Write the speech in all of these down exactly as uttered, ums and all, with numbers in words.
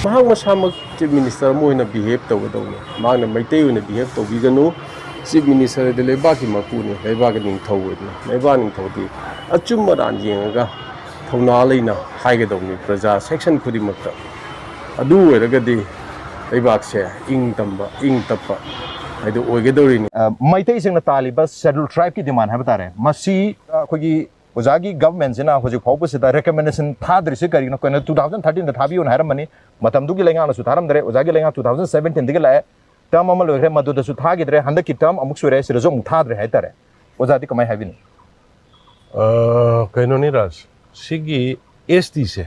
ꯃꯍꯥꯛ ꯃꯁꯥꯃꯛ chief minister ꯑꯃ ꯑꯣꯏꯅ ꯕꯤꯍꯦꯞ ꯇꯧꯒꯗꯧꯕꯅꯤ꯫ ꯃꯍꯥꯛꯅ ꯃꯩꯇꯩ ꯑꯣꯏꯅ ꯕꯤꯍꯦꯞ ꯇꯧꯕꯤꯒꯅꯨ꯫ ꯆꯤꯐ ꯃꯤꯅꯤꯁꯇꯔ ꯍꯥꯏꯗꯤ ꯂꯩꯕꯥꯛꯀꯤ ꯃꯄꯨꯅꯤ, ꯂꯩꯕꯥꯛꯀꯤ ꯅꯤꯡꯊꯧ ꯑꯣꯏꯗꯅ꯫ ꯂꯩꯕꯥꯛ ꯅꯤꯡꯊꯧꯗꯤ ꯑꯆꯨꯝ ꯑꯔꯥꯟ ꯌꯦꯡꯉꯒ ꯊꯧꯅꯥ ꯂꯩꯅ ꯍꯥꯏꯒꯗꯧꯕꯅꯤ ꯄ꯭ꯔꯖꯥ ꯁꯦꯛꯁꯟ ꯈꯨꯗꯤꯡꯃꯛꯇ꯫ ꯑꯗꯨ ꯑꯣꯏꯔꯒꯗꯤ ꯂꯩꯕꯥꯛꯁꯦ ꯏꯪ ꯇꯝꯕ, ꯏꯪ ꯇꯞꯄ ꯍꯥꯏꯗꯨ ꯑꯣꯏꯒꯗꯧꯔꯤꯅꯤ꯫ ꯃꯩꯇꯩꯁꯤꯡꯅ ꯇꯥꯜꯂꯤꯕ ꯁꯦꯗꯨꯜ ꯇ꯭ꯔꯥꯏꯕꯀꯤ ꯗꯤꯃꯥꯟ ꯍꯥꯏꯕ ꯇꯥꯔꯦ, ꯃꯁꯤ ꯑꯩꯈꯣꯏꯒꯤ ꯑꯣꯖꯥꯒꯤ ꯒꯚꯔꯟꯃꯦꯟꯁꯤꯅ ꯍꯧꯖꯤꯛ ꯐꯥꯎꯕꯁꯤꯗ ꯔꯤꯀꯃꯦꯟꯗꯦꯁꯟ ꯊꯥꯗ꯭ꯔꯤꯁꯤ ꯀꯔꯤꯒꯤꯅꯣ? ꯀꯩꯅꯣ, ꯇꯨ ꯊꯥꯎꯖꯟ ꯊꯥꯔꯇꯤꯟꯗ ꯊꯥꯕꯤꯌꯨꯅ ꯍꯥꯏꯔꯝꯕꯅꯤ, ꯃꯇꯝꯗꯨꯒꯤ ꯂꯩꯉꯥꯛꯅꯁꯨ ꯊꯥꯔꯝꯗ꯭ꯔꯦ꯫ ꯑꯣꯖꯥꯒꯤ ꯂꯩꯉꯥꯛ ꯇꯨ ꯊꯥꯎꯖꯟ ꯁꯕꯦꯟꯇꯤꯟꯗꯒꯤ ꯂꯥꯛꯑꯦ, ꯇꯔꯝ ꯑꯃ ꯂꯣꯏꯈ꯭ꯔꯦ, ꯃꯗꯨꯗꯁꯨ ꯊꯥꯈꯤꯗ꯭ꯔꯦ꯫ ꯍꯟꯗꯛꯀꯤ ꯇꯔꯝ ꯑꯃꯨꯛ ꯁꯨꯔꯦ, ꯁꯤꯗꯁꯨ ꯑꯃꯨꯛ ꯊꯥꯗ꯭ꯔꯦ ꯍꯥꯏꯇꯥꯔꯦ꯫ ꯑꯣꯖꯥꯗꯤ ꯀꯃꯥꯏꯅ ꯍꯥꯏꯕꯤꯅꯤ? ꯀꯩꯅꯣꯅꯤ ꯔꯥꯖ, ꯁꯤꯒꯤ ꯑꯦꯁ ꯇꯤꯁꯦ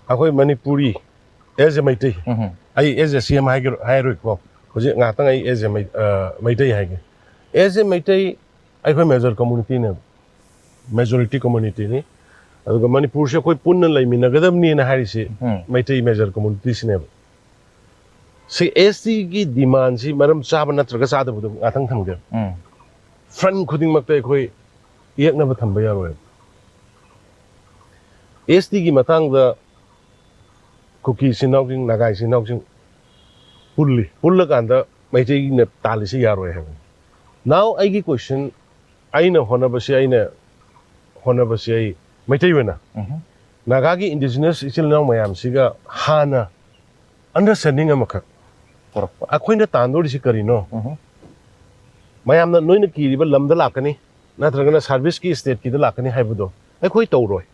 ꯑꯩꯈꯣꯏ ꯃꯅꯤꯄꯨꯔꯤ, ꯑꯦꯁ ꯑꯦ ꯃꯩꯇꯩ, ꯑꯩ ꯑꯦꯁ ꯑꯦ ꯁꯤ ꯑꯦꯝ ꯍꯥꯏꯔꯣꯏꯀꯣ, ꯍꯧꯖꯤꯛ ꯉꯥꯏꯍꯥꯛꯇꯪ ꯑꯩ ꯑꯦꯁ ꯑꯦ ꯃꯩꯇꯩ ꯍꯥꯏꯒꯦ꯫ ꯑꯦꯁ ꯑꯦ ꯃꯩꯇꯩ ꯑꯩꯈꯣꯏ ꯃꯦꯖꯣꯔ ꯀꯝꯃꯨꯅꯤꯇꯤꯅꯦꯕ, ꯃꯦꯖꯣꯔꯤꯇꯤ ꯀꯝꯃꯨꯅꯤꯇꯤꯅꯤ꯫ ꯑꯗꯨꯒ ꯃꯅꯤꯄꯨꯔꯁꯦ ꯑꯩꯈꯣꯏ ꯄꯨꯟꯅ ꯂꯩꯃꯤꯟꯅꯒꯗꯕꯅꯤꯅ ꯍꯥꯏꯔꯤꯁꯤ ꯃꯩꯇꯩ ꯃꯦꯖꯣꯔ ꯀꯝꯃꯨꯅꯤꯇꯤꯁꯤꯅꯦꯕ꯫ ꯁꯤ ꯑꯦꯁ ꯇꯤꯒꯤ ꯗꯤꯃꯥꯟꯁꯤ ꯃꯔꯝ ꯆꯥꯕ ꯅꯠꯇ꯭ꯔꯒ ꯆꯥꯗꯕꯗꯨ ꯉꯥꯛꯇꯪ ꯊꯝꯒꯦ꯫ ꯐ꯭ꯔꯟ ꯈꯨꯗꯤꯡꯃꯛꯇ ꯑꯩꯈꯣꯏ ꯌꯦꯛꯅꯕ ꯊꯝꯕ ꯌꯥꯔꯣꯏꯕ꯫ ꯑꯦꯁ ꯇꯤꯒꯤ ꯃꯇꯥꯡꯗ ꯀꯨꯀꯤ ꯏꯆꯤꯟ ꯏꯅꯥꯎꯁꯤꯡ, ꯅꯥꯒꯥ ꯏꯆꯤꯟ ꯏꯅꯥꯎꯁꯤꯡ ꯄꯨꯜꯂꯤ꯫ ꯄꯨꯜꯂꯀꯥꯟꯗ ꯃꯩꯇꯩꯅ ꯇꯥꯜꯂꯤꯁꯤ ꯌꯥꯔꯣꯏ ꯍꯥꯏꯕꯅꯤ꯫ Now ꯑꯩꯒꯤ ꯀꯣꯏꯁꯟ, ꯑꯩꯅ ꯍꯣꯠꯅꯕꯁꯤ, ꯑꯩꯅ ꯍꯣꯠꯅꯕꯁꯤ ꯑꯩ ꯃꯩꯇꯩ ꯑꯣꯏꯅ ꯅꯥꯒꯥꯒꯤ ꯏꯟꯗꯤꯖꯤꯅꯁ ꯏꯆꯤꯜ ꯏꯅꯥꯎ ꯃꯌꯥꯝꯁꯤꯒ ꯍꯥꯟꯅ ꯑꯟꯗꯔꯁ꯭ꯇꯦꯟꯗꯤꯡ ꯑꯃꯈꯛ, ꯄꯨꯔꯛꯄ꯫ ꯑꯩꯈꯣꯏꯅ ꯇꯥꯟꯗꯣꯔꯤꯁꯤ ꯀꯔꯤꯅꯣ? ꯃꯌꯥꯝꯅ ꯅꯣꯏꯅ ꯀꯤꯔꯤꯕ ꯂꯝꯗ ꯂꯥꯛꯀꯅꯤ, ꯅꯠꯇ꯭ꯔꯒꯅ ꯁꯥꯔꯚꯤꯁꯀꯤ ꯁ꯭ꯇꯦꯠꯀꯤꯗ ꯂꯥꯛꯀꯅꯤ ꯍꯥꯏꯕꯗꯣ ꯑꯩꯈꯣꯏ ꯇꯧꯔꯣꯏ꯫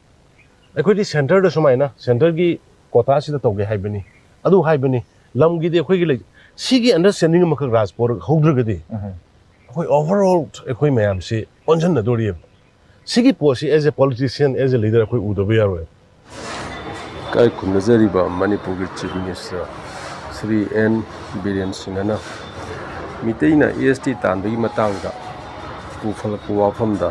ꯑꯩꯈꯣꯏꯗꯤ ꯁꯦꯟꯇꯔꯗ ꯁꯨꯃꯥꯏꯅ ꯁꯦꯟꯇꯔꯒꯤ ꯀꯣꯇꯥꯁꯤꯗ ꯇꯧꯒꯦ ꯍꯥꯏꯕꯅꯤ, ꯑꯗꯨ ꯍꯥꯏꯕꯅꯤ, ꯂꯝꯒꯤꯗꯤ ꯑꯩꯈꯣꯏꯒꯤ ꯂꯩ꯫ ꯁꯤꯒꯤ ꯑꯟꯗꯔꯁ꯭ꯇꯦꯟꯗꯤꯡ ꯑꯃꯈꯛ ꯔꯥꯖ ꯄꯨꯔꯛꯍꯧꯗ꯭ꯔꯒꯗꯤ ꯑꯩꯈꯣꯏ ꯑꯣꯚꯔꯑꯣꯜ ꯑꯩꯈꯣꯏ ꯃꯌꯥꯝꯁꯤ ꯑꯣꯟꯁꯤꯟꯅꯗꯣꯔꯤꯑꯕ꯫ ꯁꯤꯒꯤ ꯄꯣꯠꯁꯤ as a politician, as a leader ꯑꯩꯈꯣꯏ ꯎꯗꯕ ꯌꯥꯔꯣꯏ꯫ ꯏꯀꯥꯏ ꯈꯨꯝꯅꯖꯔꯤꯕ ꯃꯅꯤꯄꯨꯔꯒꯤ chief minister Shri N Biren ꯁꯤꯡꯍꯅ ꯃꯤꯇꯩꯅ ꯑꯦꯁ ꯇꯤ ꯇꯥꯟꯕꯒꯤ ꯃꯇꯥꯡꯗ ꯄꯨꯈꯠꯂꯛꯄ ꯋꯥꯐꯝꯗ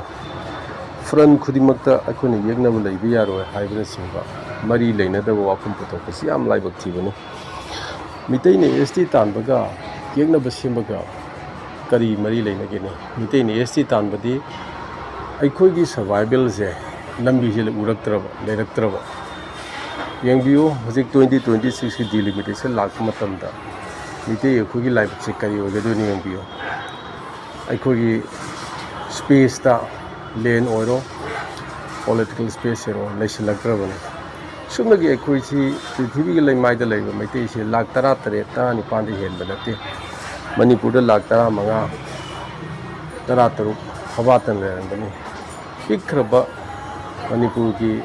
ꯐ꯭ꯔꯟ ꯈꯨꯗꯤꯡꯃꯛꯇ ꯑꯩꯈꯣꯏꯅ ꯌꯦꯛꯅꯕ ꯂꯩꯕ ꯌꯥꯔꯣꯏ ꯍꯥꯏꯕꯅꯆꯤꯡꯕ ꯃꯔꯤ ꯂꯩꯅꯗꯕ ꯋꯥꯐꯝ ꯄꯨꯊꯣꯛꯄꯁꯤ ꯌꯥꯝ ꯂꯥꯏꯕꯛ ꯊꯤꯕꯅꯤ꯫ ꯃꯤꯇꯩꯅ ꯑꯦꯁ ꯇꯤ ꯇꯥꯟꯕꯒ ꯌꯦꯛꯅꯕ ꯁꯦꯝꯕꯒ ꯀꯔꯤ ꯃꯔꯤ ꯂꯩꯅꯒꯦꯅꯦ? ꯃꯤꯇꯩꯅ ꯑꯦꯁ ꯇꯤ ꯇꯥꯟꯕꯗꯤ ꯑꯩꯈꯣꯏꯒꯤ ꯁꯔꯚꯥꯏꯚꯦꯜꯁꯦ ꯂꯝꯕꯤꯁꯦ ꯎꯔꯛꯇ꯭ꯔꯕ, ꯂꯩꯔꯛꯇ꯭ꯔꯕ꯫ ꯌꯦꯡꯕꯤꯌꯨ, ꯍꯧꯖꯤꯛ twenty twenty sixꯀꯤ delimitation ꯂꯥꯛꯄ ꯃꯇꯝꯗ ꯃꯤꯇꯩ ꯑꯩꯈꯣꯏꯒꯤ ꯂꯥꯏꯕꯛꯁꯦ ꯀꯔꯤ ꯑꯣꯏꯒꯗꯣꯏꯅꯣ ꯌꯦꯡꯕꯤꯌꯨ꯫ ꯑꯩꯈꯣꯏꯒꯤ spaceꯇ, land ꯑꯣꯏꯔꯣ, political space ꯑꯣꯏꯔꯣ, ꯂꯩꯁꯤꯜꯂꯛꯇ꯭ꯔꯕꯅꯤ꯫ ꯁꯨꯞꯅꯒꯤ ꯑꯩꯈꯣꯏꯁꯤ ꯄ꯭ꯔꯤꯊꯤꯕꯤꯒꯤ ꯂꯩꯃꯥꯏꯗ ꯂꯩꯕ ꯃꯩꯇꯩꯁꯤ ꯂꯥꯈ ꯇꯔꯥ ꯇꯔꯦꯠ, ꯇꯔꯥ ꯅꯤꯄꯥꯟꯗ ꯍꯦꯟꯕ ꯅꯠꯇꯦ꯫ ꯃꯅꯤꯄꯨꯔꯗ ꯂꯥꯈ ꯇꯔꯥꯃꯉꯥ, ꯇꯔꯥꯇꯔꯨꯛ ꯐꯥꯕꯥꯠꯇꯅ ꯂꯩꯔꯝꯒꯅꯤ꯫ ꯄꯤꯛꯈ꯭ꯔꯕ ꯃꯅꯤꯄꯨꯔꯒꯤ,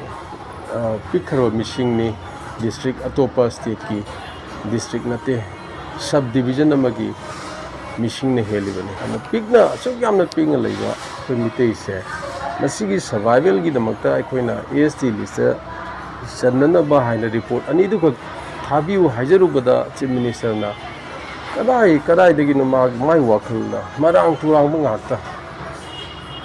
ꯑ, ꯄꯤꯛꯈ꯭ꯔꯕ ꯃꯤꯁꯤꯡꯅꯤ꯫ District, ꯑꯇꯣꯞꯄ stateꯀꯤ district ꯅꯠꯇꯦ, subdivision ꯑꯃꯒꯤ ꯃꯤꯁꯤꯡꯅ ꯍꯦꯜꯂꯤꯕꯅꯤ꯫ ꯑꯗꯨꯅ ꯄꯤꯛꯅ, ꯑꯁꯨꯛ ꯌꯥꯝꯅ ꯄꯤꯛꯅ ꯂꯩꯕ ꯑꯩꯈꯣꯏ ꯃꯤꯇꯩꯁꯦ, ꯃꯁꯤꯒꯤ survivalꯒꯤꯗꯃꯛꯇ ꯑꯩꯈꯣꯏꯅ ST listꯇ ꯆꯟꯅꯅꯕ ꯍꯥꯏꯅ report ꯑꯅꯤꯗꯨꯈꯛ ꯊꯥꯕꯤꯌꯨ ꯍꯥꯏꯖꯔꯨꯕꯗ, Chief Ministerꯅ ꯀꯗꯥꯏ ꯀꯗꯥꯏꯗꯒꯤꯅꯣ ꯃꯥ, ꯃꯥꯒꯤ ꯋꯥꯈꯜꯅ ꯃꯔꯥꯡ ꯇꯨꯔꯥꯡꯕ ꯉꯥꯛꯇ꯫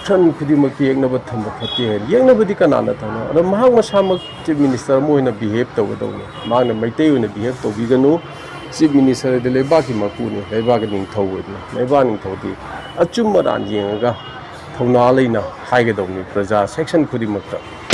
ꯁꯟ ꯈꯨꯗꯤꯡꯃꯛꯇꯤ ꯌꯦꯛꯅꯕ ꯊꯝꯕ ꯐꯠꯇꯦ ꯍꯥꯏꯅ꯫ ꯌꯦꯛꯅꯕꯗꯤ ꯀꯅꯥꯅ ꯊꯝꯅ? ꯑꯗꯣ ꯃꯍꯥꯛ ꯃꯁꯥꯃꯛ Chief Minister ꯑꯃ ꯑꯣꯏꯅ behave ꯇꯧꯒꯗꯧꯅꯤ꯫ ꯃꯍꯥꯛꯅ ꯃꯩꯇꯩ ꯑꯣꯏꯅ behave ꯇꯧꯕꯤꯒꯅꯨ꯫ Chief Minister ꯍꯥꯏꯗꯤ ꯂꯩꯕꯥꯛꯀꯤ ꯃꯄꯨꯅꯤ, ꯂꯩꯕꯥꯛꯀꯤ ꯅꯤꯡꯊꯧ ꯑꯣꯏꯗꯅ꯫ ꯂꯩꯕꯥꯛ ꯅꯤꯡꯊꯧꯗꯤ ꯑꯆꯨꯝ ꯑꯔꯥꯟ ꯌꯦꯡꯉꯒ ꯊꯧꯅꯥ ꯂꯩꯅ ꯍꯥꯏꯒꯗꯧꯅꯤ ꯄ꯭ꯔꯖꯥ section ꯈꯨꯗꯤꯡꯃꯛꯇ꯫